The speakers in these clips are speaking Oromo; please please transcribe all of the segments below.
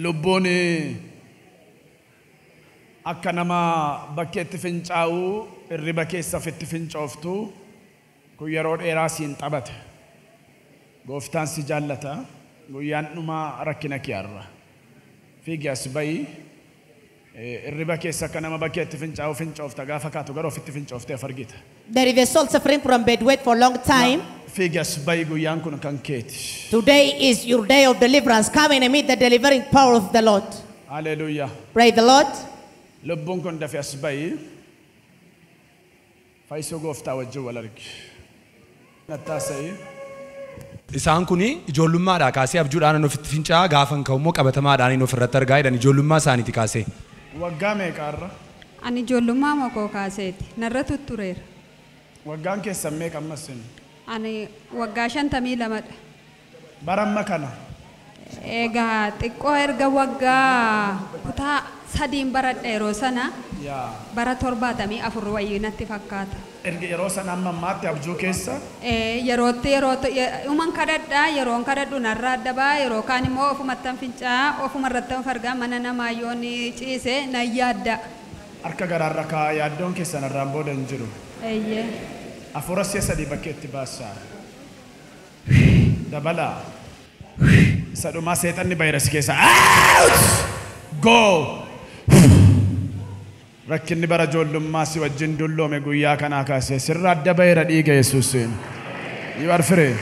Lubbuun akka nama bakkeetti fincaa'u hirriba keessa ofitti fincooftu kun yeroo dheeraa siin taphate. Gooftaan si jaallata. Guyyaan dhumaa rakkina kee har'a. Fiigi as ba'i. Hirriba keessa akka nama bakkeetti fincaa'u fincoofta gaafa kaatu gara ofitti fincooftee of argita. There is a soul suffering from bedwet for a long time. Fiigi as ba'i guyyaan kun kan keeti. Today is your day of deliverance. Come and meet the delivering power of the Lord. Hallelujah. Praise the Lord. Lubbuun kun dafee as ba'i. Fayyisuu gooftaa wajjin wal argi. Nattaasa'i. Isaan kun ijoollummaadhaa kaasee abjuudhaan ofitti fincaa'aa gaafan ka'u immoo qabatamaadhaan ofirratti argaa jedhan ijoollummaa isaaniiti kaasee. Waggaa meeqaarra? Ani ijoollummaa makoo kaaseeti. Narra tuttureera. Waggaan keessan meeqa ammas? Ani waggaa 52dha. Bara amma kana? Egaa xiqqoo erga waggaa kutaa 3 baradha yeroo sana. Bara 74 wayii natti fakkaata. Erga yeroo sana amma ammaatti abjuu keessa? Yerootti uuman kadhadhaa yeroon kadhadhu narraa adda ba'a yeroo kaan immoo ofumattan fincaa'aa ofumarratti of argaa mana namaa yoon ciise nan yaadda. Harka garaarra kaa'aa yaaddoon keessan irraan booda hin jiru. Eeyyee. Hafuura si'a 3 bakkeetti baasaa. Dabalaa. Isa dhumaa seexanni vaayirasii keessa. Out! Go! Rakkinni bara ijoollummaa si wajjin dulloome guyyaa kanaa kaasee sirra adda baheera dhiiga Yesuusiin. You are free.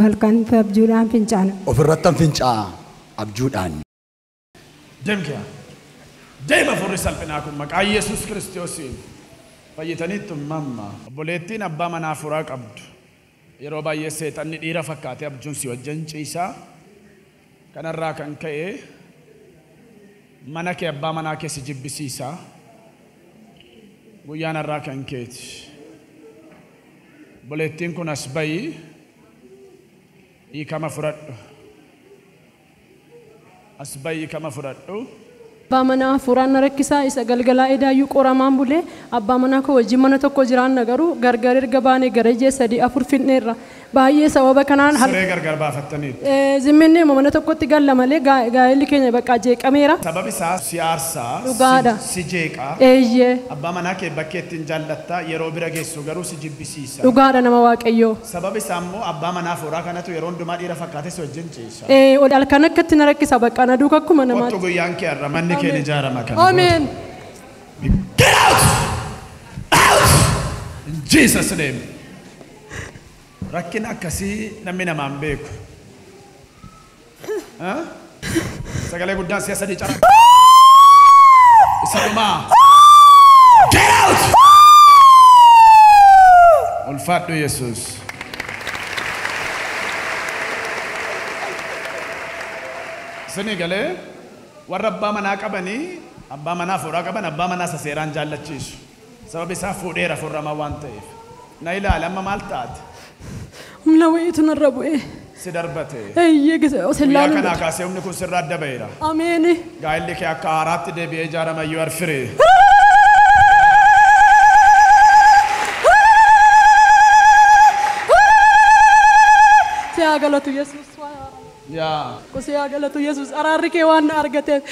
Halkan abjuudhaan fincaana. Ofirrattan fincaa'a abjuudhaan. Deem kee. Deema hafuurri salphinaa kun maqaa Yesuus Kiristoosiin. Fayyitaniittu mamma. Obboleettiin abbaa manaa hafuuraa qabdu. Yeroo baay'ee seexanni dhiira fakkaatee abjuun si wajjin ciisaa. Kanarraa kan ka'e mana kee abbaa manaa kee si jibbisiisaa. Guyyaan har'aa kan keeti. Obboleettiin kun as ba'i. Hiikama fudhadhu. As ba'i hiikama fudhadhu. Abbaa manaa hafuuraan na rakkisaa isa galgalaa edaayyuu qoramaan bulee abbaa manaa koo wajjin mana tokko jiraanna garuu gargar erga baanee gara ji'a 3 4 finneerra. Baay'ee sababa kanaan siree gargar baafattaniitu. Zimminni mana tokkotti galla malee gaa'elli keenya bakka jeeqameera. Sababi isaa si aarsaa, si jeeqaa. Eeyyee. Abbaa manaa kee bakkee ittiin jaallattaa yeroo bira geessu garuu si jibbisiisa. Dhugaadha nama Waaqayyoo. Sababi isaa immoo abbaa manaa hafuuraa kanatu yeroo hundumaa dhiira fakkaatee si wajjin ciisa. Halkan akkatti na rakkisa bakka na duuka akkuma namaatti. Kottu guyyaan kee har'a manni kee ni ijaarama kana. Ameen. Get out! Out! In Jesus name. Rakkina akkasii namni namaan beeku. Sagalee guddaan si'a 3 cara. Isa dhumaa. Get out! Ulfaadhu Yesuus. Isinii galee warra abbaa manaa qabanii abbaa manaa hafuuraa qaban abbaa manaa isa seeraan jaallachiisu. Sababi isaa fuudheera hafuurramaa waan ta'eef. Na ilaali amma maal taate? Humna wayiitu narra bu'ee. Si darbate. Eeyyee Guyyaa kanaa kaasee humni kun sirra adda baheera. Ameeni. Gaa'elli kee akka haaraatti deebi'ee ijaarama. You are free. Si haa galatu Yesuus. Yaa. Si haa galatu Yesuus. Araarri kee waan na argateef.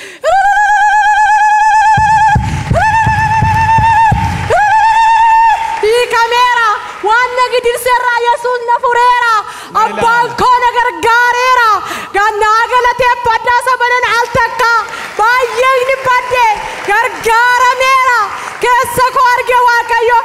Hiikameera. Waan na gidirseerraa Yesuus na fureera. Abbaan koo na gargaareera. Gannaa galateeffadhaa sabanan al takka. Baay'ee ni badde. Gargaarameera. Keessa koo arge Waaqayyo.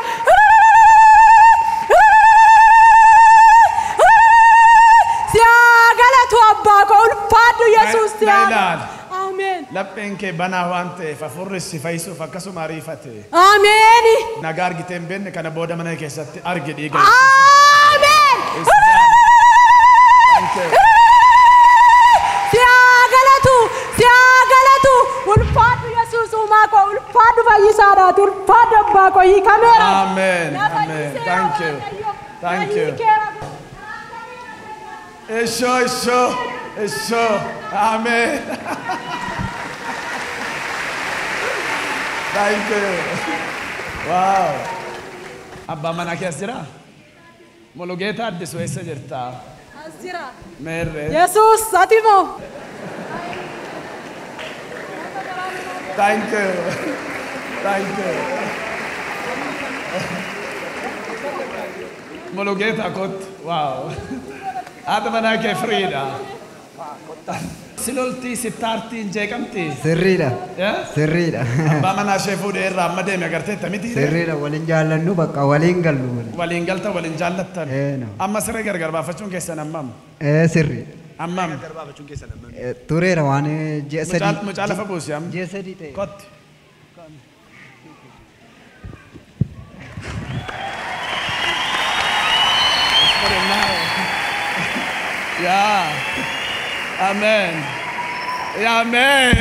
Si haa galatu abbaa koo ulfaadhu Yesuus si haa galatu. Ameen. Lapheen kee banaa waan ta'eef hafuurri si fayyisuuf akkasuma ariifate. Ameeni. Nagaa argitee hin beekne kana booda mana keessatti argi dhiiga. Ameen. Si haa galatu, si haa galatu. Ulfaadhu Yesuus uumaa koo, ulfaadhu fayyisaadhaati, ulfaadhu abbaa koo hiikameera. Ameen. Ameen. Thank you. Thank you. Esho, esho, esho. Ameen. Thank you. Wow. Abbaa manaa kee as jiraa? Mulugeetaa Addisuu eessa jirtaa? As jira. Meerre. Yesuus ati moo? Thank you. Thank you. Mulugeta kot. Wow. Haadha manaa kee firiidha. Siloltii sittaartiin jeeqamti. Sirriidha. Yeah? Sirriidha. Abbaa manaa ishee fuudhee irraa amma deeme agarteetta miti. Sirriidha, waliin jaallannu, bakka waliin gallu malee. Waliin galta, waliin jaallattan. Ee, no. Amma siree gargar baafachuun keessan hammam? Ee, sirriidha. Hammam? Tureera waan ji'a 3. Mucaa lafa buusi amma. Ji'a 3 ta'e. Kotti. Yeah. Amen. Amen.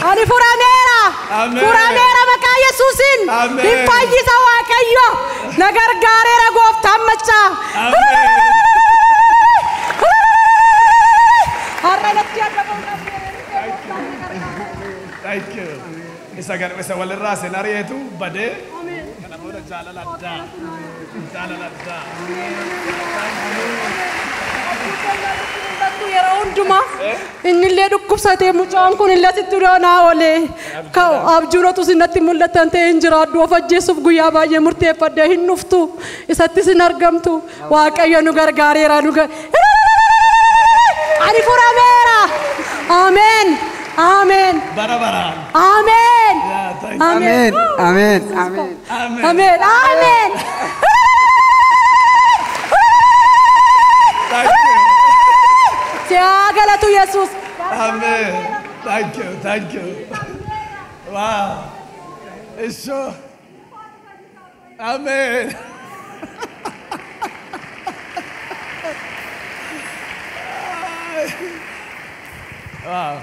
Ani furameera. Ameen. Furameera maqaa Yesuusiin. Ameen. Hin fayyisa Waaqayyo. Na gargaareera gooftaan machaa. Ameen. Har'a natti adda ba'uu dhabdeera. Gooftaan na gargaara. Thank you. Isa gar isa walirraa isin ari'eetu badee. Kana booda jaalala addaa. Jaalala addaa. Bakku yeroo hundumaa innillee dhukkubsatee mucaan kun illee sitti naa oolee abjuun otuu sinatti mul'atan ta'e hin jiraadhu, of ajjeesuuf guyyaa baay'ee murteeffadhee, hin dhuftu, isattis hin argamtu. Waaqayyo nu gargaareera, nu ani furameera. Ameen, ameen. Bara baraan. Ameen. Yeah, thank you. Ameen. Ameen. Ameen. Amen. Ameen, ameen. Thank you. Siyaa galatu Yesuus. Amen. Thank you. Thank you. Wow. Isho. Amen. Wow.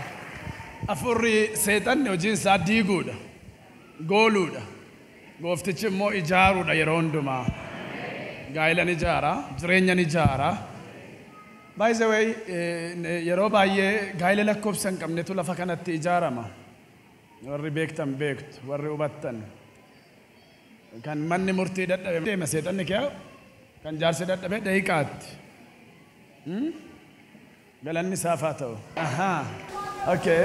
Afurri seexanni hojiin isaa diiguudha. Gooluudha. Gooftichi immoo ijaaruudha yeroo hundumaa. Gaa'ila ni ijaara, jireenya ni ijaara. By the way, yeroo baay'ee gaa'ila lakkoofsa hin qabnetu lafa kanatti ijaarama. Warri beektan beektu, warri hubattan. Kan manni murtii dadhabe deema seexanni kee, kan jaarsi dadhabe daqiiqaatti. Galanni isaaf haa ta'u. Ahaa. Okay.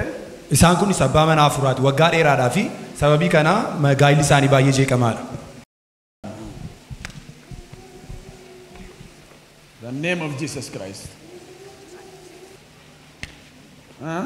Isaan kunis abbaa manaa afuraati waggaa dheeraadhaa fi sababii kanaa gaa'illi isaanii baay'ee jeeqamaadha. The name of Jesus Christ. Huh?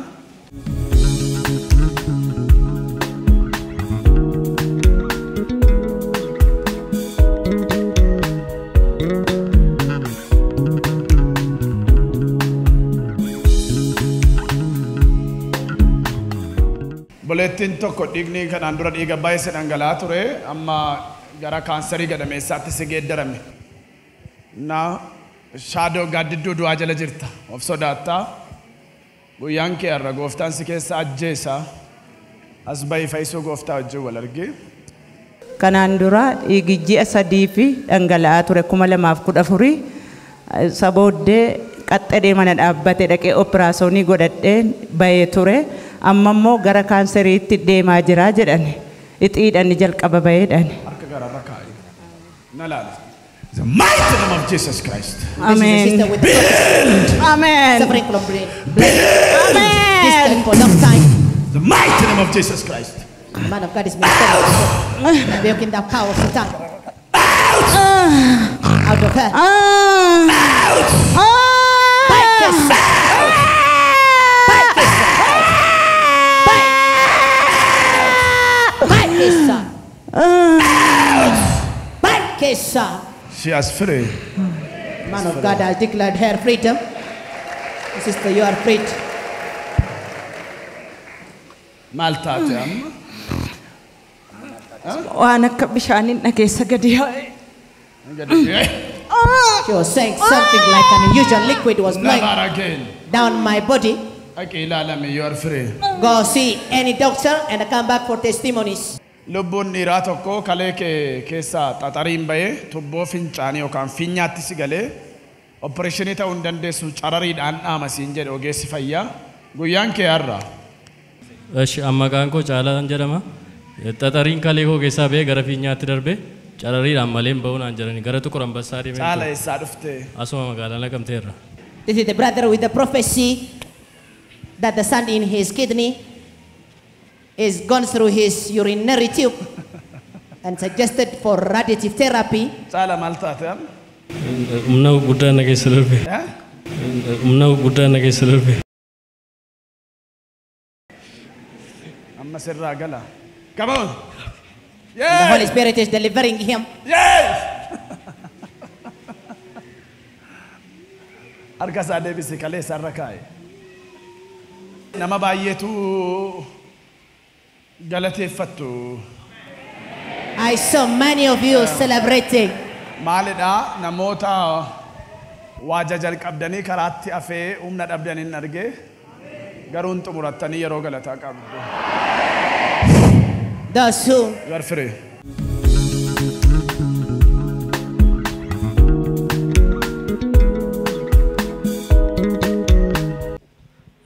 Boleettiin tokko dhiigni kanaan dura dhiiga baay'ee dhangala'aa ture, amma gara kaansarii gadameessaatti si geeddarame. Na shaadoo gaaddidduu du'aa jala jirta. Of sodaattaa. Guyyaan kee har'a gooftaan si keessa ajjeesa. As bahi, fayyisuu gooftaa wajjin wal argi. Kanaan dura dhiigi ji'a 3 fi dhangala'aa ture 2014. Isa booddee qaxxadhee mana dhaabbate dhaqee operaasyoonii godhadhee bahee ture. Amma immoo gara kaanseriitti deemaa jira jedhani. Ixiidhaan jalqaba baheedhaan. Harka gararra kaa'i. Na laala. The mighty name of Jesus Christ. Ameen. Sister with Ameen. suffering from brain. This time for long time. The mighty name of Jesus Christ. The man of God is ministering, rebuking the power of Satan out of her. Bye, Kesha. Bye, Kesha. Bye. Bye, Kesha. Bye, Kesha. She has free. Man of God has declared her freedom. Sister, you are free. Maal taate amma? Waan akka bishaaniin na keessa gadi yaa'e. She was saying something like an unusual liquid was flowing Never again. down my body. Dhaqii ilaalame, you are free. Go see any doctor and come back for testimonies. Lubbuun dhiiraa tokko kalee kee keessaa xaxariin bahee tubboo fincaanii yookaan finyaatti si galee opereeshinii ta'uu hin dandeessu, carariidhaan dhaama siin jedhe ogeessi fayyaa. Guyyaan kee har'a. Eshi, amma maqaan koo Caalaan jedhama. Xaxariin kalee koo keessaa ba'ee gara fiinyaatti darbe. Carariidhaan malee hin ba'u naan jedhani gara Tuqur Ambassaa deemee. Caala eessaa dhufte? Asuma magaalaa Naqamteerra. This is the brother with the prophecy that the sand in his kidney is gone through his urinary tube and suggested for radiative therapy. Caala maal taate amma? Humna guddaa na keessa darbe. Humna guddaa na keessa darbe. Amma sirraa gala. Come on. Yes. The Holy Spirit is delivering him. Yes. Harka isaa deebisi kaleessa irra kaa'e. Nama baay'eetu galateeffattu. I saw many of you celebrating. Maalidha namoota waaja jalqabdanii karaatti hafee humna dhabdanii hin arge garuu hin xumurattanii yeroo galataa qabdu. Those who You are free.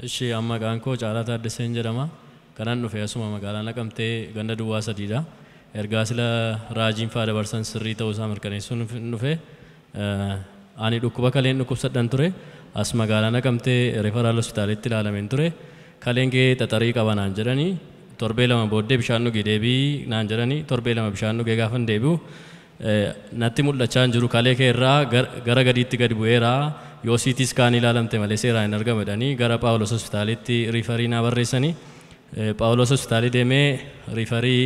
Ishee amma maqaan koo Caalaa Taaddaseen jedhama. Kanan dhufe asuma magaalaa Naqamtee ganda duwwaa sadiidha. Ergaa sila raajiin faa dabarsan sirrii ta'uu isaa mirkaneessuun dhufe. Ani dhukkuba kaleen dhukkubsadhan ture. As magaalaa Naqamtee referaal hospitaalitti ilaalameen ture. Kaleen kee xaxarii qaba naan jedhanii torbee lama booddee bishaan dhugee deebii naan jedhanii torbee lama bishaan dhugee gaafan deebi'u natti mul'achaa hin jiru kalee kee irraa gara gadiitti gadi bu'eera yoo siitii iskaanii ilaalamte malee seeraan hin argamu jedhanii gara Phaawulos hospitaalitti riifarii naa barreessanii Phaawulos hospitaalii deemee riifarii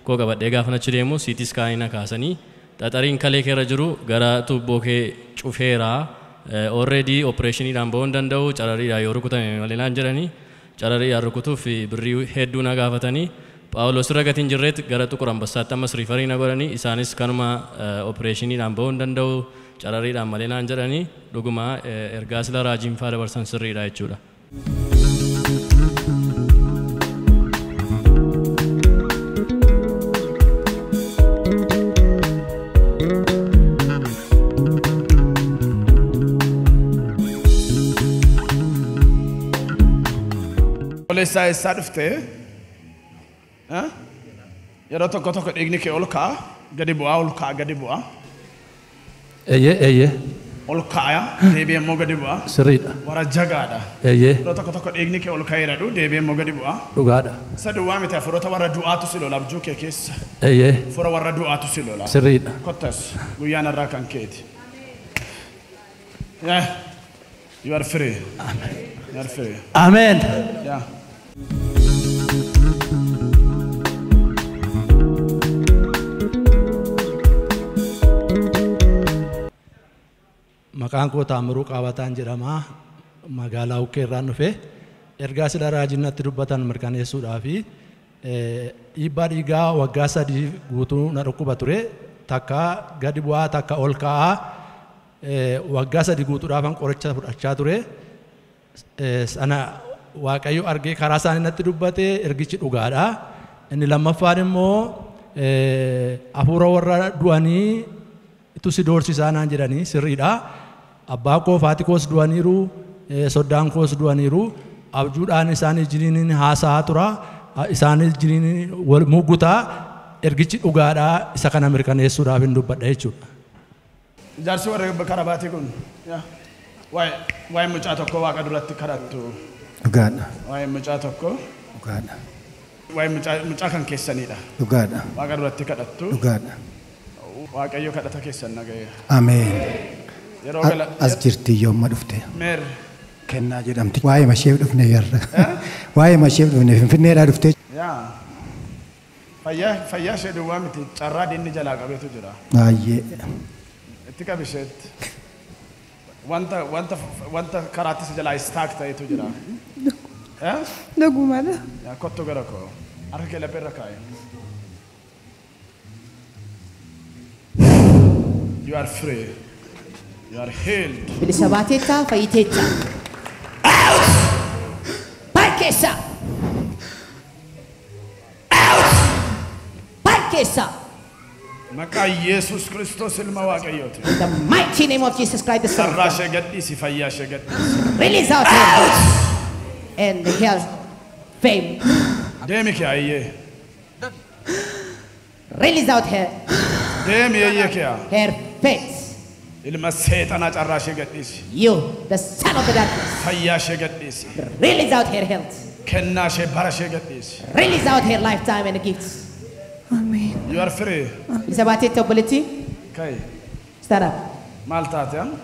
koo qabadhee gaafan achi deemu siitii iskaanii na kaasanii xaxariin kalee kee irra jiru gara tuubboo kee cufeera already opereeshiniidhaan ba'uu hin danda'u carariidhaan yoo rukutame malee naan jedhanii carariidhaan rukutuuf birrii hedduu na gaafatanii Phaawulos irra gatiin jirreetti gara Tuqur Ambassaatti ammas riifarii na godhanii isaanis kanuma opereeshiniidhaan ba'uu hin danda'u carariidhaan malee naan jedhanii dhuguma ergaa sila raajiin faa dabarsan sirriidha jechuudha. Obboleessaa eessaa dhufte? Yeroo tokko tokko dhiigni kee ol ka'a, gadi bu'aa, ol ka'a, gadi bu'aa. Eeyyee, eeyyee. Ol ka'a, deebi'ee immoo gadi bu'aa. Sirriidha. Warra jagaadha. Eeyyee. Yeroo tokko tokko dhiigni kee ol ka'eera dhu, deebi'ee immoo gadi bu'aa. Dhugaadha. Isa duwwaa miti hafuurota warra du'aatu si lola abjuu kee keessa. Eeyyee. Hafuura warra du'aatu si lola. Sirriidha. Kottas guyyaan irraa kan keeti. Yeah. You are free. Amen. You are free. Amen. Yeah. Maqaan koo Taamiruu Qaabataan jedhama. Magaalaa Ukkee irraan dhufe. Ergaa sila raajiin natti dubbatan mirkaneessuudhaafi dhiibbaa dhiigaa waggaa 3 guutuu na dhukkuba ture. Takka gadi bu'aa takka ol ka'aa waggaa 3 guutuudhaafan qoricha fudhachaa ture. Sana Waaqayyo argee karaa isaanii natti dubbate ergichi dhugaadha. Inni lammaffaan immoo hafuura warra du'anii itu si doorsisaa naan jedhanii sirriidha. Abbaa koo haati koos du'aniiru, soddaan koos du'aniiru. Abjuudhaan isaanii jiriiniin haasa'aa tura. Isaanii jiriiniin wal muggutaa ergichi dhugaadha. Isa kana mirkaneessuudhaaf hin dubbadha jechuudha. Jaarsi warra karabaatii kun waa'ee mucaa tokko waaqa duratti kadhattu. Dhugaadha. Waa'ee mucaa tokko. Dhugaadha. Waa'ee mucaa kan keessanidha. Dhugaadha. Waaqa duratti kadhattu. Dhugaadha. Waaqayyo kadhata keessan naga'eera. Ameen. Yeroo gala As jirti yoomma dhufte. Meer. Kennaa jedhamti. Waa'ee masheef dhufne yarra. Waa'ee masheef dhufne Finfinneedhaa dhufte. Yaa. Fayyaa ishee duwwaa miti carraa diinni jalaa qabeetu jira. Baay'ee. Itti qabi isheetti. Wanta karaatti si jalaa istaak ta'etu jira. Dhugumadha. Yaa kottu gara koo. Harka kee laphee irra kaa'i. You are free. You are healed. Bilisa baateetta fayyiteetta. Out! Baal keessa! Out! Baal keessa! Maqaa Yesuus Kiristoos ilma Waaqayyooti. In the mighty name of Jesus Christ the Son of Sarraa God. ishee gadhiisi, fayyaa ishee gadhiisi. Release out her and health, fame. Deemi kee ayyee. Release out her Deemi eeyye kee. Her faith. Ilma seexanaa carraa ishee gadhiisi. You, the son of the darkness, Fayyaa ishee gadhiisi. release out her health. Kennaa ishee bara ishee gadhiisi. Release out her lifetime and gifts. Ameen. You are free. Isa baateetti obboleettii? Kai. Stand up. Maal taate amma?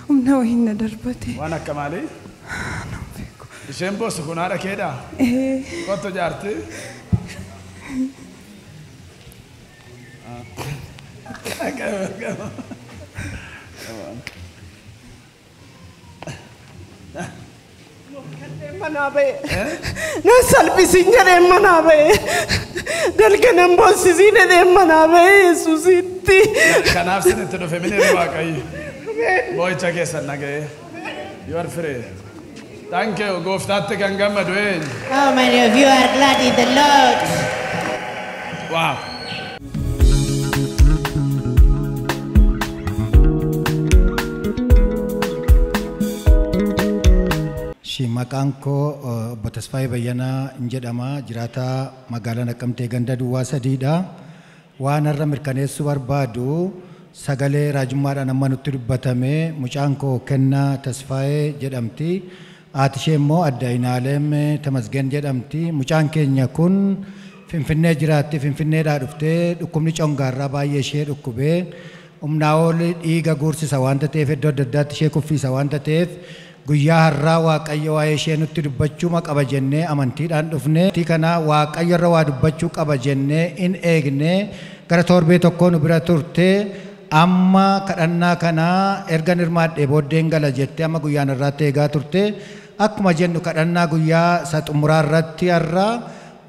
Humna wayii na darbate. Waan akka maalii? Isheen boossu kun haadha keedhaa? Ee. Kottu jaarti. Come on. Come on. Manaa ba'e. Na salphisiin jedheen manaa ba'e. Dalga nan boossisiin jedheen manaa ba'e Yesuusitti. Kanaaf sinitti dhufe mini Waaqayyo. Boo'icha keessan naga'ee. You are free. Thank you. Gooftaatti kan gammadu eenyu? How many of you are glad in the Lord? Wow. Shi maqaan koo obbo Tasfaayee Bayyanaa hin jedhama. Jiraataa magaalaa Naqamtee ganda duwwaa sadiidha. Waan har'a mirkaneessuu barbaadu sagalee raajummaadhaan amma nutti dubbatame mucaan koo Kennaa Tasfaayee jedhamti. Haati ishee immoo Adda Inaalem Tamasgen jedhamti. Mucaan keenya kun Finfinnee jiraatti. Finfinneedhaa dhuftee dhukkubni congaarraa baay'ee ishee dhukkubee humnaa ol dhiiga guursisa waanta ta'eef iddoo adda addaatti ishee kuffisa waanta ta'eef guyyaa har'aa Waaqayyo waa'ee ishee nutti dubbachuu qaba jennee amantiidhaan dhufne. Kana Waaqayyo irra waa dubbachuu qaba jennee in eegne gara torbee tokkoo nu bira turte. Amma kadhannaa kana erga hirmaadhee booddeen gala jettee amma guyyaan irraatti eegaa turte. Akkuma jennu kadhannaa guyyaa isa xumuraa irratti har'a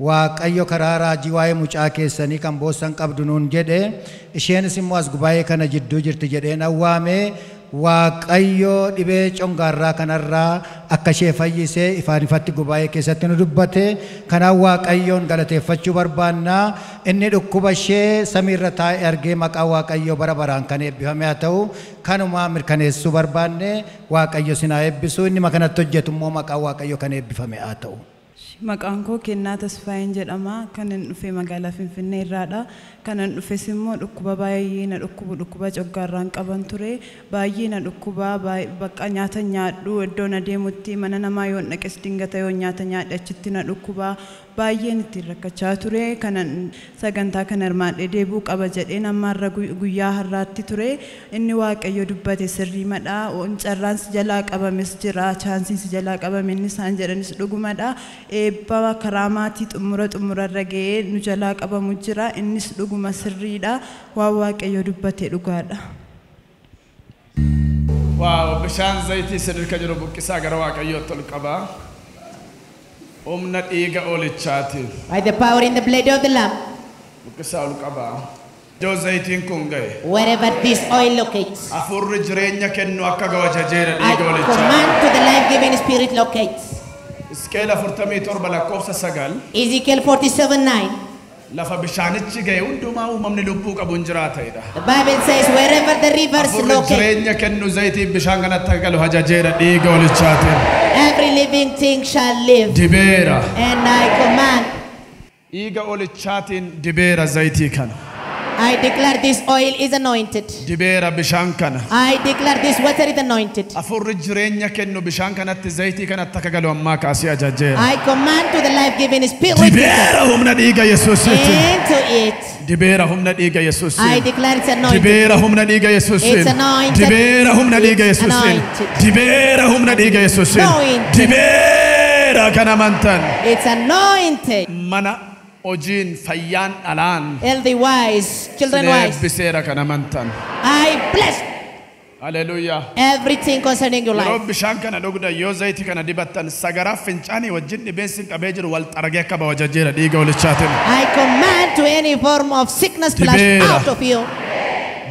Waaqayyo karaa raajii waa'ee mucaa keessanii kan boossan qabdu nuun jedhe. Isheenis immoo as gubaa'ee kana jidduu jirti jedheen awwaame. Waaqayyo dhibee congaarraa kanarraa akka ishee fayyisee ifaan ifatti gubaa'ee keessatti nu dubbate. Kanaaf Waaqayyoon galateeffachuu barbaanna. Inni dhukkuba ishee samiirra taa'ee argee maqaa Waaqayyoo bara baraan kan eebbifame haa ta'u. Kanuma mirkaneessuu barbaanne Waaqayyo sinaa eebbisu. Inni makanatti hojjetu immoo maqaa Waaqayyoo kan eebbifame haa ta'u. Maqaan koo Kennaa Tasfaayeen jedhama. Kan hin dhufe magaalaa Finfinnee irraadha. Kan hin dhufes immoo dhukkuba baay'ee na dhukkubu dhukkuba coggaarraan qaban ture. Baay'ee na dhukkuba bakka nyaata nyaadhu iddoo na deemutti mana namaa yoon dhaqes dingata yoon nyaata nyaadhe achitti na dhukkuba. Baay'een ittiin rakkachaa ture. Kanan sagantaa kana hirmaadhee deebi'uu qaba jedheen amma har'a guyyaa har'aatti ture. Inni Waaqayyo dubbate sirrii madha. Carraan si jalaa qabames jira. Chaansiin si jalaa qabame inni isaan jedhanis dhugumadha. Eebba karaa maatii xumura xumurarra ga'ee nu jalaa qabamu jira. Innis dhuguma sirriidha. Waan Waaqayyo dubbate dhugaadha. Waaw, bishaan zayitii sadarka jiru buqqisaa gara Waaqayyootti ol qabaa. Humna dhiiga oolichaatiin. By the power in the blood of the Lamb. Buqqisaa ol qabaa. Iddoo zayitiin kun ga'e. Wherever this oil locates. Hafuurri jireenya kennu akka ga'u ajajeera dhiiga I oolichaa. command to the life-giving spirit locates. Hisqeel 47 lakkoofsa 9. Ezekiel 47:9. Lafa bishaanichi ga'e hundumaa uumamni lubbuu qabu hin jiraatedha. The Bible says wherever the rivers Hafuurri locate, jireenya kennu zayitiin bishaan kanatti akka galu ajajeera dhiiga oolichaatiin. every living thing shall live. Dibeera. And I command, Dhiiga oolichaatiin dibeera zayitii kana. I declare this oil is anointed. Dibeera bishaan kana. I declare this water is anointed. Hafuurri jireenya kennu bishaan kanatti zayitii kanatti akka galu ammaa kaasee ajajeera. I command to the life-giving spirit Dibeera humna dhiiga Yesuusiitiin. into it. Dibeera humna dhiiga I Yesuusiin. declare it's anointed. Dibeera humna dhiiga Yesuusiin. It's anointed. Dibeera humna dhiiga It's Yesuusiin. anointed. Dibeera humna dhiiga Yesuusiin. Anointed. Dibeera kan amantan. It's anointed. Mana hojiin fayyaan dhalaan. Healthy wise, children wise. Eebbiseera kan amantan. I bless Haleluuyaa. everything concerning your Yeroo life. bishaan kana dhugdan yoo zayitii kana dibattan sagaraa fincaanii wajjin dhibeen sin qabee jiru wal xaragee akka ba'u ajajeera dhiiga olichaatiin. I command to any form of sickness flush Dibeera. out of you.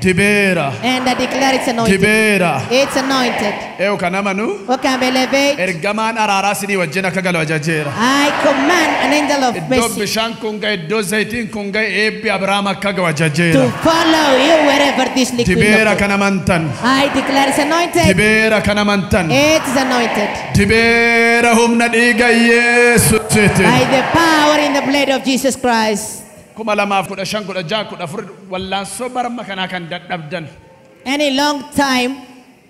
Dibeera. And I declare it's anointed. Dibeera. It's anointed. Eewu kan amanu Who can believe it? ergamaan araaraa sinii wajjin akka galu ajajeera. I command an angel of Iddoo mercy bishaan kun ga'e iddoo zayitiin kun ga'e eebbi Abrahaam akka ga'u ajajeera. to follow you wherever this liquid Dibeera locates. kan amantan. I declare it's anointed. Dibeera kan amantan. It is anointed. Dibeera humna dhiiga Yesuusiitiin. By the power in the blood of Jesus Christ. 2015 16 14 wallaansoo barma kanaa kan dadhabdan. Any long time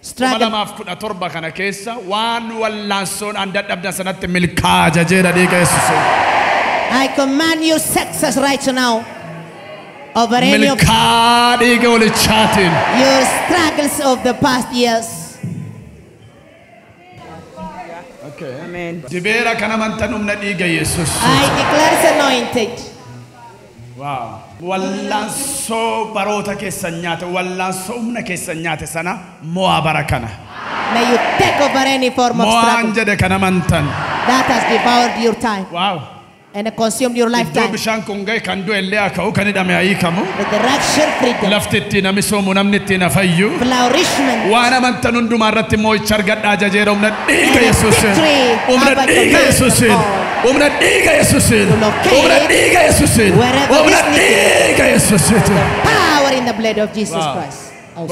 struggle. 2017 kana keessa waan wallaansoon an dadhabdan sanatti milkaa'a jedha dhiiga Yesuusiin. I command you success right now over any of Milkaa dhiiga walichaatiin. your struggles of the past years. Okay. Dibeera kan amantan humna dhiiga Yesuus. I declare it's anointed. Wow. Wallaansoo baroota keessan nyaate, wallaansoo humna keessan nyaate sana mo'aa bara kana. May you take over any form of Mo'aan struggle jedhe kan amantan. that has devoured your time Wow. and consumed your Iddoo lifetime. bishaan kun ga'e kan du'e illee haa ka'u, kan hidhame haa hiikamu. Resurrection, freedom, Lafti ittiin nami soomu, namni ittiin hafayyu. flourishment, Waan amantan hundumaa irratti moo'icha argadhaa jajeera humna dhiiga Yesuusiin. victory Humna over dhiiga the Yesuusiin. Humna dhiiga Yesuusiin. Humna dhiiga Yesuusiin. wherever Humna this dhiiga Yesuusiin. power in the blood of Jesus Wow. Christ.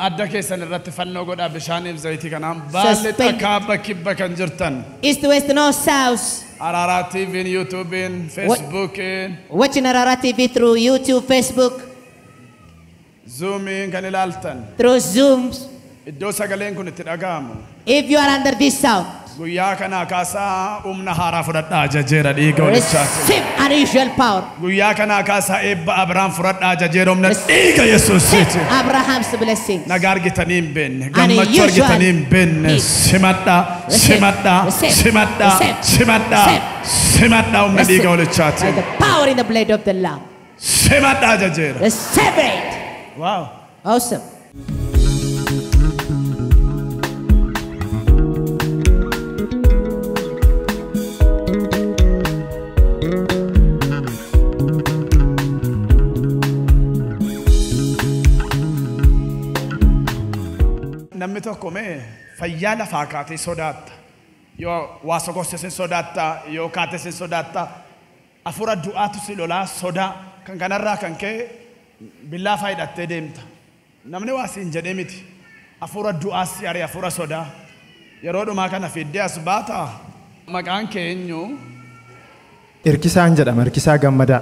Adda keessan irratti fannoo godhaa bishaaniif zayitii kanaan baalli Suspend. kaaba kibba kan jirtan. East, west, north, south. Araaraa TV'n, YouTube'n, Facebook'n, Watching Arara TV through YouTube, Facebook, Zoomiin kan ilaaltan. through Zooms. Iddoo sagaleen kun itti dhaga'amu. If you are under this sound, Guyyaa kanaa kaasaa humna haaraa fudhadhaa jajeera dhiiga walichaatiin. receive unusual power. Guyyaa kanaa kaasaa eebba Abrahaam fudhadhaa jajeera humna dhiiga Yesuusiitiin. Abraham's blessings. Nagaa argitanii hin beekne, gammachuu Unusual argitanii hin beekne, peace. simadhaa, Receive, simadhaa, receive, simadhaa, receive, simadhaa, receive. simadhaa humna Receive dhiiga by walichaatiin. the power in the blood of the Lamb. Simadhaa jajeera. Receive it. Wow. Awesome. Namni tokko mee fayyaa lafaa kaatee sodaatta. Yoo waa sokorse sin sodaatta, yoo kaate sin sodaatta. Hafuura du'aatu si lolaa sodaa. Kan kanarraa kan ka'e billaa faa hidhattee deemta. Namni waa siin jedhee miti. Hafuura du'aa si ari'a, hafuura sodaa. Yeroo dhumaa kana fiiddee as baataa. Maqaan kee eenyu? Hirkisaan jedhama. Hirkisaa Gammadaa.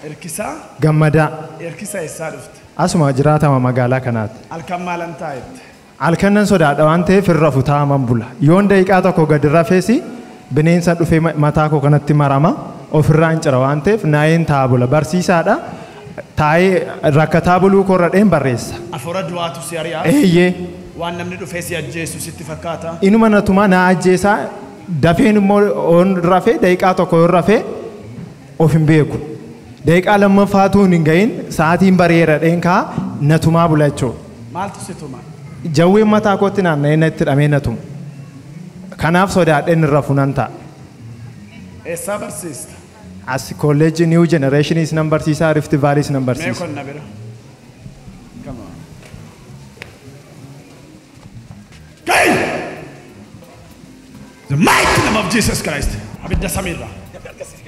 Hirkisaa? Gammadaa. Hirkisa eessaa dhufte? Asuma jiraatama magaalaa kanaati. Halkan maalan taa'ette? Halkan nan sodaadha waan ta'eef hin rafu taa'aman bula. Yoon daqiiqaa tokko gadi rafeesi bineensa dhufee mataa koo kanatti marama ofirraa hin cira waan ta'eef naayeen taa'a bula. Barsiisaadha. Taa'ee rakkataa buluu koorra dheen barreessa. Hafuura du'aatu si ari'a. Eeyyee. Waan namni dhufee si ajjeesu sitti fakkaata. Inuma natuma na ajjeesaa dafeen immoo oon rafee daqiiqaa tokko yoon rafee of hin beeku. Daqiiqaa lammaffaatu hin gahin sa'aatiin bareera dheen kaa natumaa bula jechuudha. Maaltu si tuma? Jawween mataa kootti naanna'ee natti hidhamee natuma. Kanaaf sodaadheen hin rafu nan ta'a. Eessaa barsiista? As kolleejjii New Generationis nan barsiisaa, Rift Valleyis nan Mee barsiisa. konna bira. Come on. Kai! The mighty name of Jesus Christ. Abidda samiirra.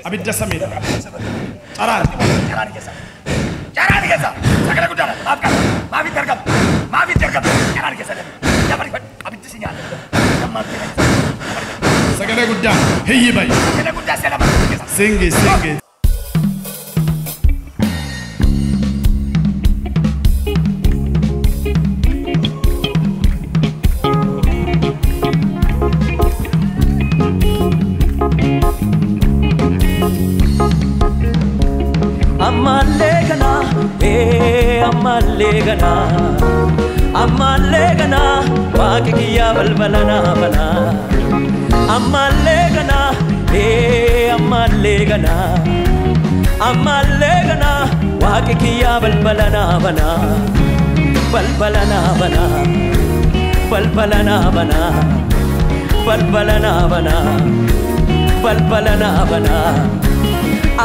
Abidda samiirra. Caraan. Caraan keessa sagalee guddaadha. Maaf qaba? Maaf itti argama? Maaf itti argama? Caraan keessa dabali abiddi si nyaata. Sagalee guddaa hiyyi bayi. Sagalee guddaa si lama. Singi singi. Ammallee kana, ee ammallee kana, ammallee kana, waaqi kiyyaa balbala naa bana. Ammallee kana, ee ammallee kana, ammallee kana, waaqi kiyyaa balbala naa bana. Balbala naa bana, balbala naa bana, balbala naa bana, balbala naa bana.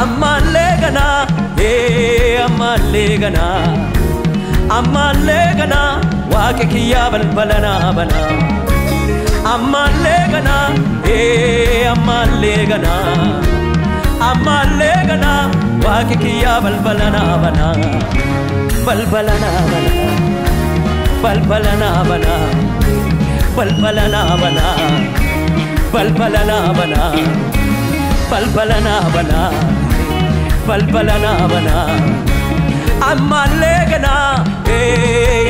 Ammallee kana, ee ammallee kana, ammallee kana, waaqi kiyyaa balbala naa bana. Ammallee kana, ee ammallee kana, ammallee kana, waaqi kiyyaa balbala naa bana. Balbala naa bana, balbala naa bana, balbala naa bana, balbala naa bana, balbala naa bana. Balbala naa bana. Ammallee ganaa,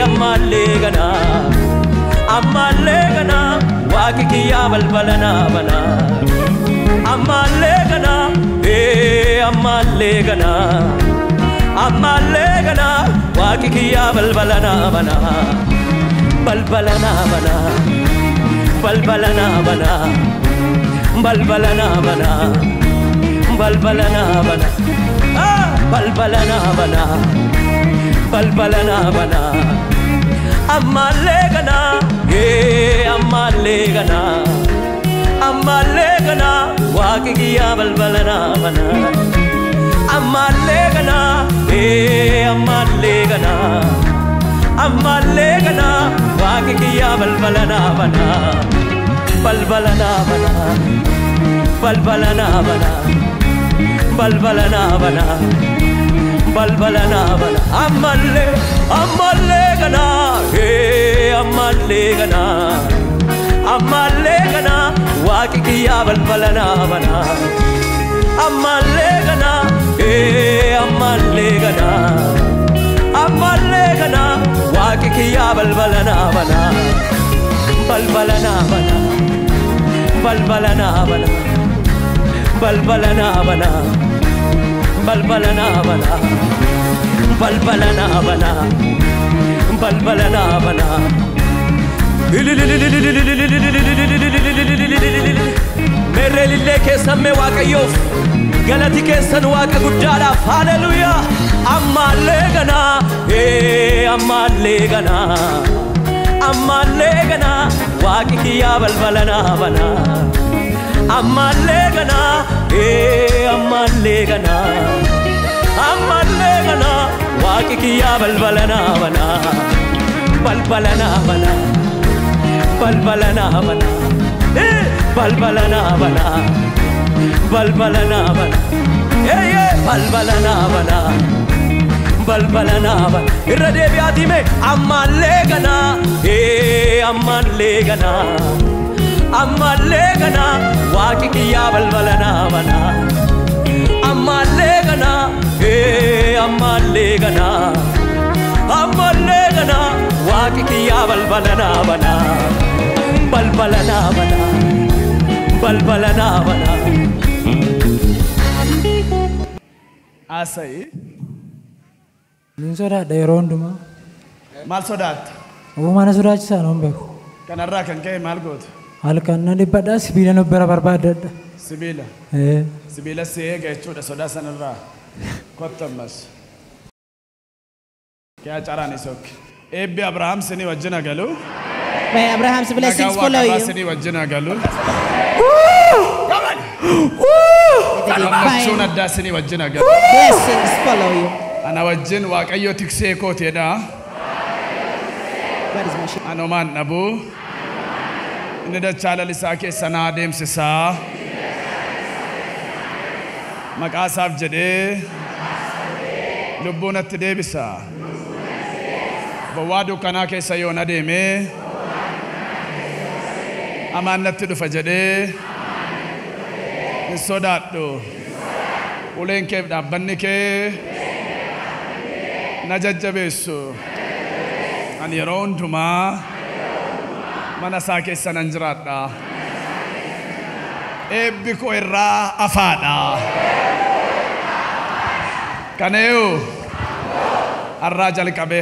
ammallee ganaa, ammallee ganaa, waaqi kiyyaa balbala naa bana. Ammallee ganaa, ammallee ganaa, ammallee ganaa, waaqi kiyyaa balbala naa bana. Balbala naa bana, balbala naa bana, balbala naa bana, balbala naa bana. Balbala naa bana, balbala naa bana. Ammallee ganaa, ammallee ganaa, ammallee ganaa, waaqi kiyyaa balbala naa bana. Ammallee ganaa, ammallee ganaa, ammallee ganaa, waaqi kiyyaa balbala naa bana. Balbala naa bana, balbala naa bana. Balbala naa bana, balbala naa bana. Ammallee, ammallee ganaa, ammallee ganaa, ammallee ganaa, waaqi kiyyaa balbala naa bana. Ammallee ganaa, ammallee ganaa, ammallee ganaa, waaqi kiyyaa balbala naa bana. Balbala naa bana, balbala naa bana. Balbala naa bana, balbala naa bana, balbala naa bana, balbala naa bana. Meerree lillee keessan mee Waaqayyoof galati keessan Waaqa guddaadhaaf haleluuyaa. Ammallee ganaa, ammallee ganaa, ammallee ganaa, waaqi kiyyaa balbala naa bana. Ammallee ganaa, ammallee ganaa, ammallee ganaa, waaqi kiyyaa balbala naa bana. Balbala naa bana, balbala naa bana, balbala naa bana, balbala naa bana, balbala naa bana, balbala naa bana. Irra deebi'aatii mee ammallee ganaa, ammallee ganaa. Ammallee ganaa, waaqi kiyyaa balbala naa bana. Ammallee ganaa, ammallee ganaa, ammallee ganaa, waaqi kiyyaa balbala naa bana. Balbala naa bana, balbala naa bana. Haasa'i. Niin sodaadha yeroo hundumaa. Maal sodaatta? Uumaa na sodaachisaa noon beeku. Kanarraa kan ka'e maal goota? Halkan na dhibbadha sibiila nu bira barbaadadha. Sibiila? Sibiila si eega jechuudha sodaa sanarraa. Kottu ammas. Kee caraan isokki. Eebbi Abrahaam sinii wajjin haa galu. May Abraham's blessings Nagaan follow Waaqarraa you. sinii wajjin haa galu. The Gammachuun divine addaa sinii wajjin haa galu. blessings follow you. Ana wajjin Waaqayyo tiksee kooteedha. God is my shepherd. Anomaan dhabu. Inni dachaa lalisaa keessa na adeemsisaa. Maqaa isaaf jedhee lubbuu natti deebisa. Bowwaa dukkanaa keessa yoon adeemee hamaan natti dhufa jedhee hin sodaadhu. Uleen keef dhaabbanni kee na jajjabeessu. Ani yeroo hundumaa mana isaa keessa nan jiraadha. Eebbi koo irraa afaadha. Kaneeyu har'aa jalqabe.